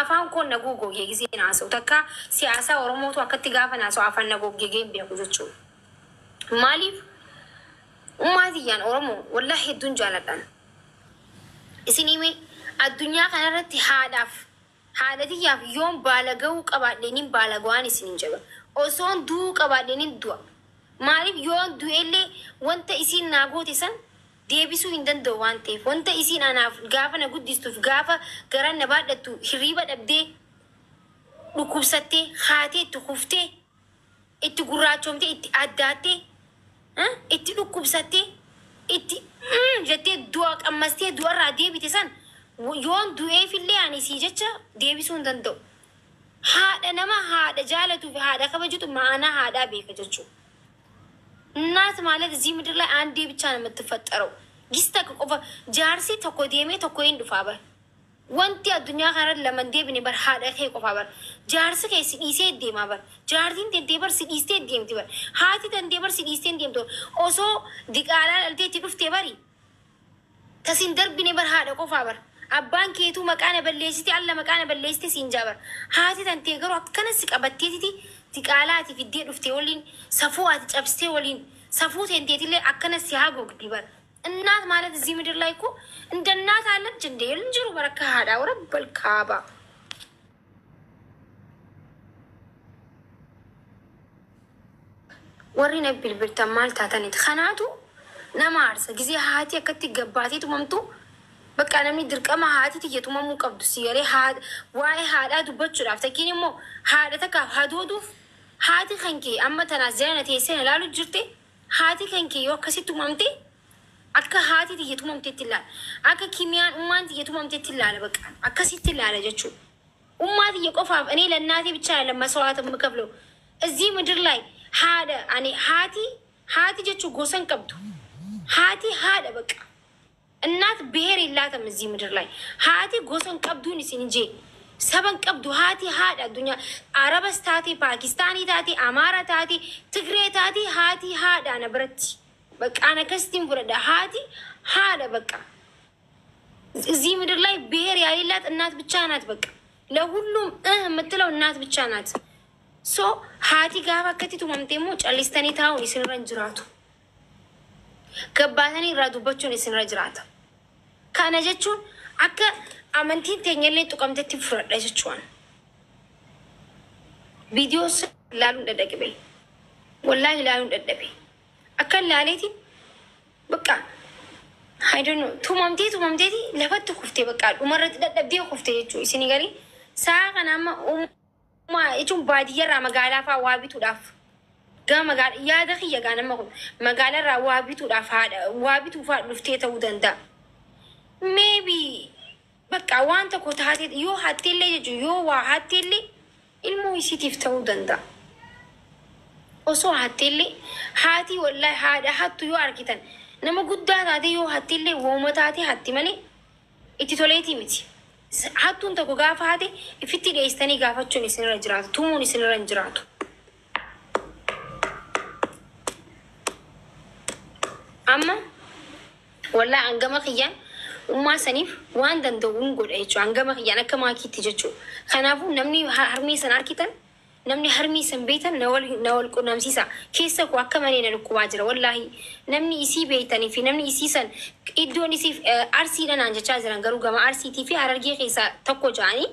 Afaan koon na goggogee giseen haasa'u. Takka siyaasaa Oromootu akkatti gaafa haasa'u afaan na goggogee hin beeku jechuudha. Maaliif ummaa tiyyaan Oromoo wallaahi hedduun jaaladhaan. Isin hime, addunyaa kanarratti haadhaaf haadha tiyyaaf yoon baala gahuu qabaadhe nin baala ga'aan isin hin jaba. Osoon du'uu qabaadhe nin du'a. Maaliif, yoon du'ellee wanta isiin naa goote san deebisuu hin danda'u waan ta'eef, wanta isiin anaaf gaafa na guddistuuf, gaafa garaan na baadhattu hirriiba dhabdee, dhukkubsattee, haatee, itti kuftee, itti gurraachomtee, itti addaattee, itti dhukkubsattee, itti jettee du'a qammastee du'arraa deebite san yoon du'eefillee ani sii jecha deebisuu hin danda'u. Haadha nama haadha jaalatuu fi haadha kabajutu ma'anaa haadhaa beeka jechuudha. እናት ማለት እዚህ ምድር ላይ አንዴ ብቻ ነው የምትፈጠረው። Gis takka qofa jaarsi tokko deemee tokko hin dhufaa bar. Wanti addunyaa kanarra lama hin deebine bar haadha kee qofaa bar. Jaarsi kee si dhiisee deemaa bar. Jaartiin tantee bar si dhiistee deemti bar. Haati tantee bar si dhiistee deemtu. Osoo diqaalaa dhaltee itti dhuftee bari. Tasin darbine bar haadha qofaa bar. Abbaan keetuu maqaa na balleessite, alla maqaa na balleessite siin jaa bar. Haati tantee garuu akkana si qabatteetiti diqaalaa ati fiddee dhuftee waliin, safuu ati cabsitee waliin, safuu tenteetillee akkana si hagoogdi bar. እናት ማለት እዚህ ምድር ላይ እኮ እንደ እናት አለች እንደ እንጅሩ በረካ ሀዳ ወረበል ካባ። Warri na bilbiltan maal taataniit? Kanaatu nama aarsa. Gizee haati akkatti gabbaatee tumamtu, bakka namni dirqama haati tiyya tumamuu qabdu si galee waa'ee haadhaa dubbachuudhaaf takkiin immoo haadha takkaaf hadooduuf, haati kan kee amma tanaas jala na teessee na ilaalu jirte, haati kan kee yoo akkasitti tumamte, akka haati tiyya tumamteetti ilaala. Akka kimiyaan ummaan tiyya tumamteetti ilaala, በቃ akkasitti ilaala jechuudha. Ummaa tiyya qofaaf እኔ ለእናቴ ብቻ አይደለም መስዋዕት የምከፍለው እዚህ ምድር ላይ። Haadha ani haati haati jechuun gosa hin qabdu. Haati haadha በቃ። እናት ብሔር የላትም እዚህ ምድር ላይ። Haati gosa hin qabduun isin jee saba hin qabdu. Haati haadha. Addunyaa Arabas taate, Paakistaanii taate, Amaara taate, Tigree taate, haati haadha na biratti. በቃ ana akkasittiin fudhadha. Haati haadha በቃ። እዚህ ምድር ላይ ብሔር የሌላት እናት ብቻ ናት። በቃ ለሁሉም እህ የምትለው እናት ብቻ ናት። So haati gaafa akkatti tumamte immoo callistanii taa'uun isinirra hin jiraatu. Gabbaatanii irraa dubbachuun isinirra jiraata. Kana jechuun akka amantiin teenyallee tuqamtetti fudhadha jechuun. Viidiyoo ilaaluun dadhabe. Wallaahi ilaaluun dadhabe. Akka ilaaleetiin bakka I don't know, tumamtee tumamteeti lafatti kuftee, bakka dhumarratti dadhabdee kuftee jechuudha isinii galii. Sa'a kana amma uumaa jechuun baadiyyaarraa magaalaa fa'aa waa bituudhaaf gama magaalaa, yaada kiyya gaa, nama kun magaalaarraa waa bituudhaaf haadha waa bituu fa'aa dhuftee ta'uu danda'a. Maybe bakka waan tokko taatee yoo hatteellee jechuun, yoo waa hatteellee ilmoo isiitiif ta'uu danda'a. Osoo hatteellee haati, wallahi haadha hattu yoo argitan, nama guddaa taate yoo hatteellee wooma taate hatti malee itti toleetii miti. Hattuun tokko gaafa hate ifitti dhiyeessitanii gaafachuun isinirra jiraatu. Tumuun isinirra hin jiraatu. Amma wallahi hangama kiyyaan ummaa saniif waan danda'uun godha jechuudha. Hangama kiyyaan akka maakiitti jechuudha. Kanaafuu namni harmee san argitan, namni harmee san beektan na wal qunnamsiisa. Keessa koo akka malee na dhukkubaa jira. Wallaahi namni isii beektanii fi namni isii san iddoon isii Arsiidha naan jechaa jiran, garuu gama Arsiitii fi Harargee keessaa tokko ja'anii,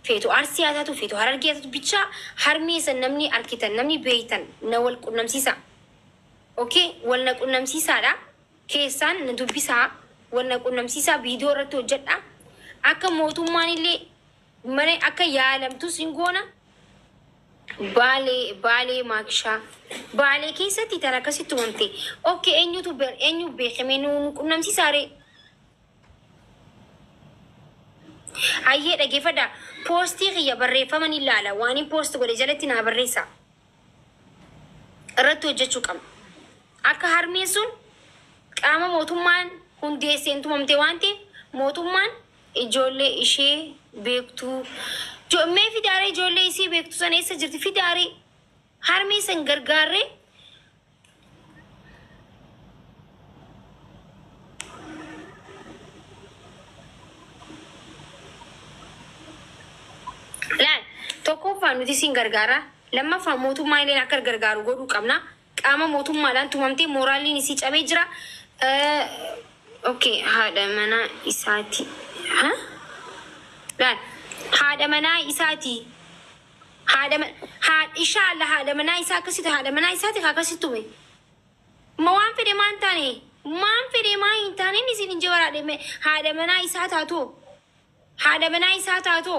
feetu Arsii haa taatu, feetu Harargee haa taatu, bichaa harmee san namni argitan, namni beektan na wal qunnamsiisa. Okay, wal na qunnamsiisaadha. Keessaan na dubbisaa, wal na qunnamsiisaa, viidiyoo irratti hojjedha. Akka mootummaan illee mana akka yaalamtus hin goona. Baalee, Baalee Maakshaa. Baalee keessatti tan akkasitti tumamte. Okay, eenyutu eenyu beekame nu qunnamsiisaare? Hayyee, dhageeffadha. Poostii kiyya barreeffama ni ilaala. Waan hin post godhe jalatti naa barreessa. Irratti hojjechuu qabna. Akka harmeen sun qaama mootummaan hundeesseen tumamte waan ta'eef, mootummaan ijoollee ishee beektuu. Mee fidaaree, ijoollee isii beektu sana eessa jirti fidaaree? Harmee san gargaarree. Tokkoffaa nuti siin gargaara. Lammaffaa mootummaa illee akka gargaaru godhuu qabna. Qaama mootummaadhaan tumamtee mooraaliin isii cabee jira. Okay, haadha manaa isaati. Ha? Laal, haadha manaa isaati. Haadha inshallah haadha manaa isaa akkasitti haadha manaa isaati akkasitti tume. Ma waan fedhe maan taane maan fedhe maa hin taane inni isin hin jabaraadhe haadha manaa isaa taatu. Haadha manaa isaa taatu.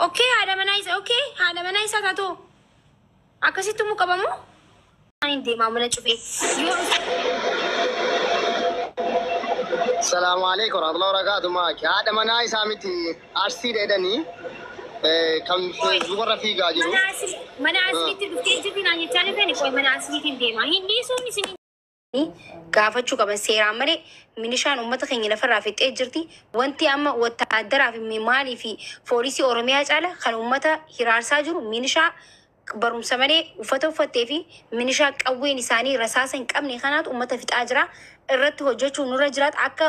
Okay, haadha manaa isaa okay, haadha manaa isaa taatu. Akkasitti tumuu qabamu? Hin deemaa mana cufee. Yoo Salaamu alaikum warahmatullahi wabarakatuh. Maaki haadha manaa isaa miti Arsii dheedhanii kan feesbuukarra fiigaa jiru. Mana asliitti dhuftee jirti naan jechaa dhufeen qoy mana asliitiin deema. Hin dhiisuun isin gaafachuu qaban seeraan malee milishaan uummata keenya lafarraa fixee jirti. Wanti amma wattaaddaraa fi maalii fi poolisii Oromiyaa caala kan uummata hiraarsaa jiru milishaa barumsa malee uffata uffattee fi milishaa qawween isaanii rasaasa hin qabne kanaatu uummata fixaa jira. Irratti hojjechuu nurra jiraata akka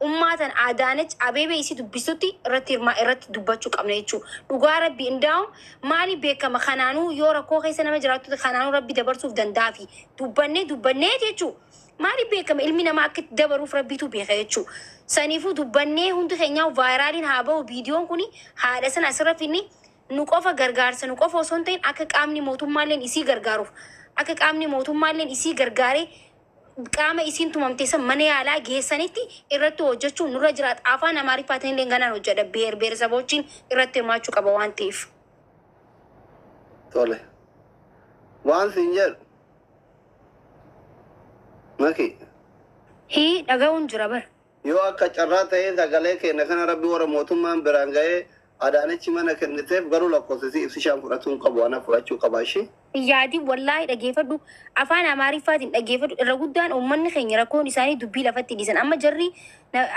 ummatan Adaanech Abeebee isii dubbistutti irratti hirmaa irratti dubbachuu qabna jechuudha. Dhugaa rabbi indaa'u maali beekama kanaanuu yoo rakkoo keessa nama jiraattu kanaanuu rabbi dabarsuuf danda'a fi dubbannee dubbannee jechuudha. Maali beekama ilmi namaa akka itti dabaruuf rabbitu beeka jechuudha. Saniifuu dubbannee hundi keenyaa vaayiraaliin haa ba'u viidiyoon kuni haadha sana asirra finni nu qofa gargaarsa nu qofa osoo hin ta'in akka qaamni mootummaalleen isii gargaaruuf akka qaamni mootummaalleen isii gargaaree qaama isiin tumamte san mana yaalaa geessanitti irratti hojjechuun nurra jiraata. Afaan Amaariffaatiin illee ganaan hojjedha. Beer beer sabochiin irratti hirmaachuu qaba waan ta'eef. Tole. Waan siin jedhu. Maki. Hii dhaga'uun jira bara. Yoo akka carraa ta'ee sagalee keenya kana rabbi warra mootummaan biraan ga'ee Adaanichi mana kenniteef garuu lakkoofsisii ibsishaan fudhatuu hin qabu ana fudhachuu qaba ishee. Yaadii wallaahi dhageeffadhu afaan Amaariffaatiin dhageeffadhu irra guddaan uummanni keenya rakkoon isaanii dubbii lafatti dhiisan. Amma jarri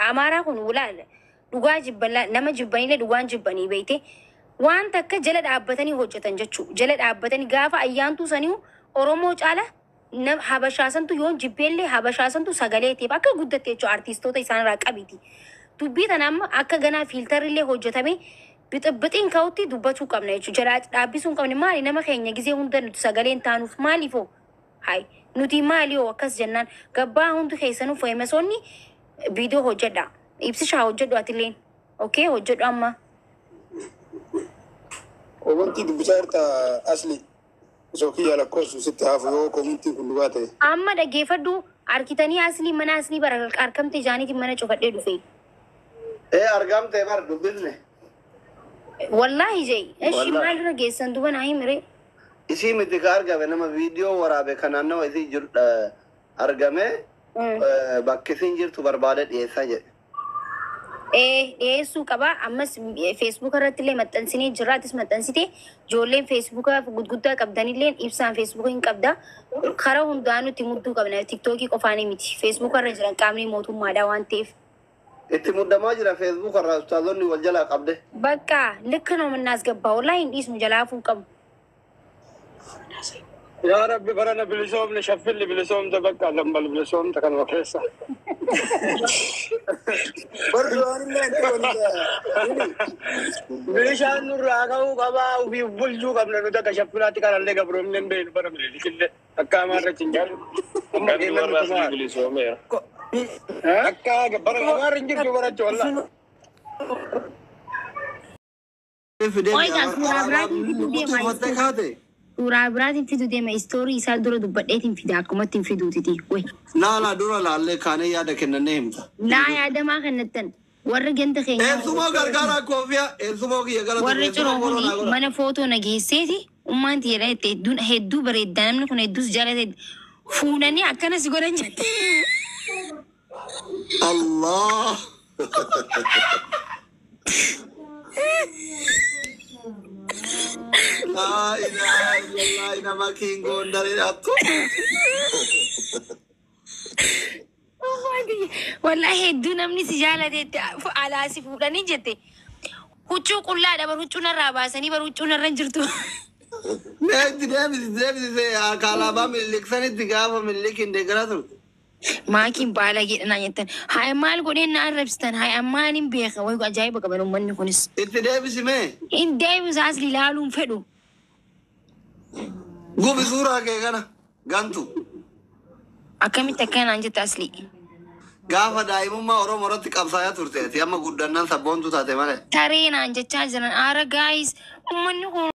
Amaaraa kun walaal dhugaa jibban nama jibbanillee dhugaan jibbanii beeyte waan takka jala dhaabbatanii hojjetan jechuu jala dhaabbatanii gaafa ayyaantuu sanii Oromoo caala habashaasantu yoon jibbeellee habashaasantu sagalee ta'eef akka guddatte jechuu artiistoota isaanirraa qabiti. Dubbii tana amma akka ganaa fiiltarrillee hojjetame bixibbixiin ka'utti dubbachuu qabna jechuudha. Jala dhaabbisuu hin qabne maali nama keenya gizee hunda nuti sagaleen taanuuf maaliifoo? Hai nuti maali yoo akkas jennaan gabbaa hundi keessanuu feemasoonni viidiyoo hojjedha. Ibsishaa hojjedhu atilleen. Okay hojjedhu amma. Wanti dubbisaa jirta asli osoo kiyya lakkoofsu sitti hafu yoo komintiin kun dhugaa ta'e. Amma dhaggeeffadhu arkitanii aslii mana aslii bara argamte jaaniitiin mana cufadhee dhufe. Ee argamte bar dubbisne. Wallaahi jee. Eshi Wallaahi. Maalirra geessan duba naa himire. Isii miti ka argame nama viidiyoo waraabe kan naannawa isii jiru argame bakki isiin jirtu barbaade dhiyeessaa jedhe. Ee dhiyeessuu qaba. Ammas feesbuuka irratti illee maxxansinee jirra. Atis maxxansite ijoolleen feesbuuka gurguddaa qabdanillee ibsaan feesbuuka hin qabda. Karaa hundaanuu itti mudduu qabna. Tiktookii qofaanii miti. Feesbuuka irra jiran qaamni mootummaadha waan ta'eef. Itti muddamaa jira feesbuuka irraa ustaazonni wal jalaa qabde. Bakka likki nama naasgabbaa wallaahi hin dhiisnu jalaafuu qabu. Yaa Rabbi barana bilisoomne shaffilli bilisoomte bakka lambal bilisoomte kanuma keessa. Barri waan inni ante wanta Bishaan nurraa ka'uu qabaa ofii bulchuu qabna nuti akka shaffilaatti kanallee gabroomne hin beeknu bara mililikillee akka amaarratti hin jiru. Amma Garri keenya warra nuti asii maal? bilisoomeera. Akka bara amaarri hin jirtu barachu wallaahi. Fidee Ooyigaa suuraa biraatiin fiduu deema. uffattee kaate. Suuraa biraatiin fiduu deema. Istoorii isaa dura dubbadheetiin fida akkumatti hin fiduutiti. Wey. Laala dura laallee kaanee yaada kennannee himta. Laa yaadamaa kannattan warra ganda keenyaa. Eessumoo gargaara koofiyaa eessumoo kiyya galatu. Warri ciroo kuni mana footoo na geesseeti ummaan tiyya jette hedduun hedduu bareedda namni kun hedduus jaalate fuunanii akkana si godhan jette. Allah. Laa ilaaha illallah nama kiingoon daree attu. Wallahi hedduu namni si jaalate alaa si fuudhanii jette. Huccuu qullaadha bar huccuu narraa baasanii bar huccuu narra hin jirtu. Mee itti deebisi deebisi akaalaabaa milliqsanitti gaafa milliq hin deeggaraa turte. Maakiin baalageedha naan jettan. Haa maal godheen na arrabsitan? Haa maaliin beeka? Wayi ajaa'iba qaban uummanni kunis. Itti deebisi mee. Hin deebisu asli ilaaluun fedhu. Gubi suuraa kee kana gantu. Akkamitti akkanaan jetta asli? Gaafa daa'imummaa Oromoo irratti qabsaayaa turte ati amma guddannaan sabboontu taate malee. Taree naan jechaa jiran. Aara gaayis uummanni kun.